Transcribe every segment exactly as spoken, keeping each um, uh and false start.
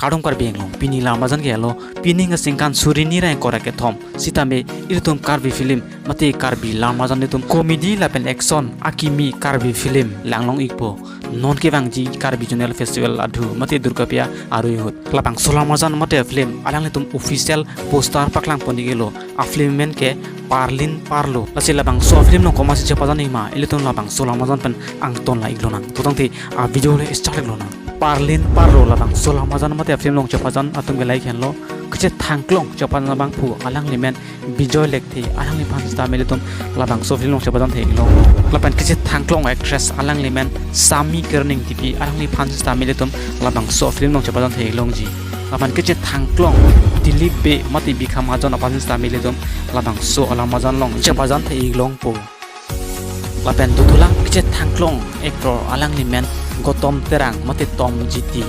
Kardom Karbi Anglong, pini lam arjan ke alo, pining asingkan suri ni ra ingkoi ra kethom sitame ilitum Karbi film mate Karbi lam arjan ilitum comedy lapen action akimi Karbi film langlong ikpo. Non kevangji Karbi Zonal Festival adhu mate Durga Puja arui ahut labangso lam arjan mate film alanglitum official poster paklang pon iklo. Afilm amen ke Parlin Parlo. Lasi labangso afilm along komatsi chepajan ik ma, ilitum labangso lam arjan pen angton la iklonang. To tangte avideo le start iklonang. Parlin Parlo labangso lam arjan mate afilm along chepajan atum ke lahei henlo. Kachethangklong chepajan abangphu alangli amen Bijoy Lekthe, alangliphan sitame ilitum labangso film along chepajan the iklong. Lapen kachethangklong actress alangli amen Sami Kerning Tipi, alangliphan sitame ilitum labangso film along chepajan the iklongji. Lapen kachethangklong Dilip Bey mate Bikham Ajon aphan sitame ilitum labangso alam arjan along chepajan the iklongpo. Lapen dothulang kachethangklong actor alangli amen Gautam Terang mate Tom G T.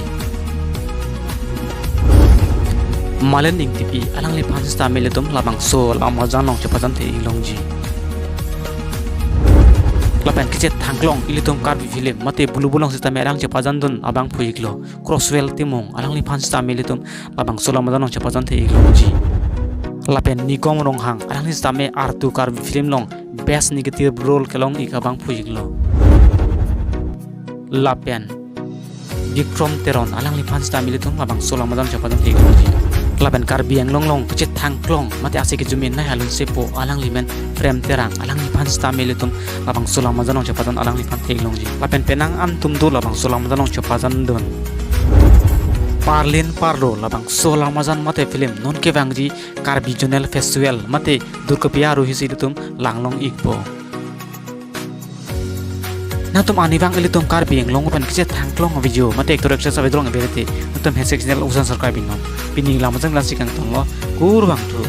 Malen Ingtipi, alangliphan sitame ilitum labangso lam arjan along chepajan the iklongji. Lapen kachethangklong ilitum Karbi film mate Bulu Bulu along sitame arang chepajan dun abangphu iklo Crosswell Timung, alangliphan sitame ilitum labangso lam arjan along chepajan the iklongji. Lapen Nigom Ronghang, alangli sitame artu Karbi film along best negative role kelong ik abangphu iklo. Lapen Bikrom Teron, alangliphan sitame ilitum labangso lam arjan along chepajan the iklongji. Lapen Karbi Anglong along kachethangklong mate ase kejume nai alun sepo alangli amen Prem Terang, alangliphan sitame ilitum labangso lam arjan along chepajan alangliphan the iklongji. Lapen penang an atum do labangso lam arjan along chepajan dun. Parlin Parlo labangso lam arjan mate film non kevangji Karbi Zonal Festival mate Durga Puja arui ahutsi ilitum langlong ikpo. Nangtum arnivang ilitum Karbi Anglong pen kachethangklong video mate actor actress avedrong averete nangtum hashtag channel usan subscribe iknon. Pini lam arjan lasi kangtonlo, kurvangthu.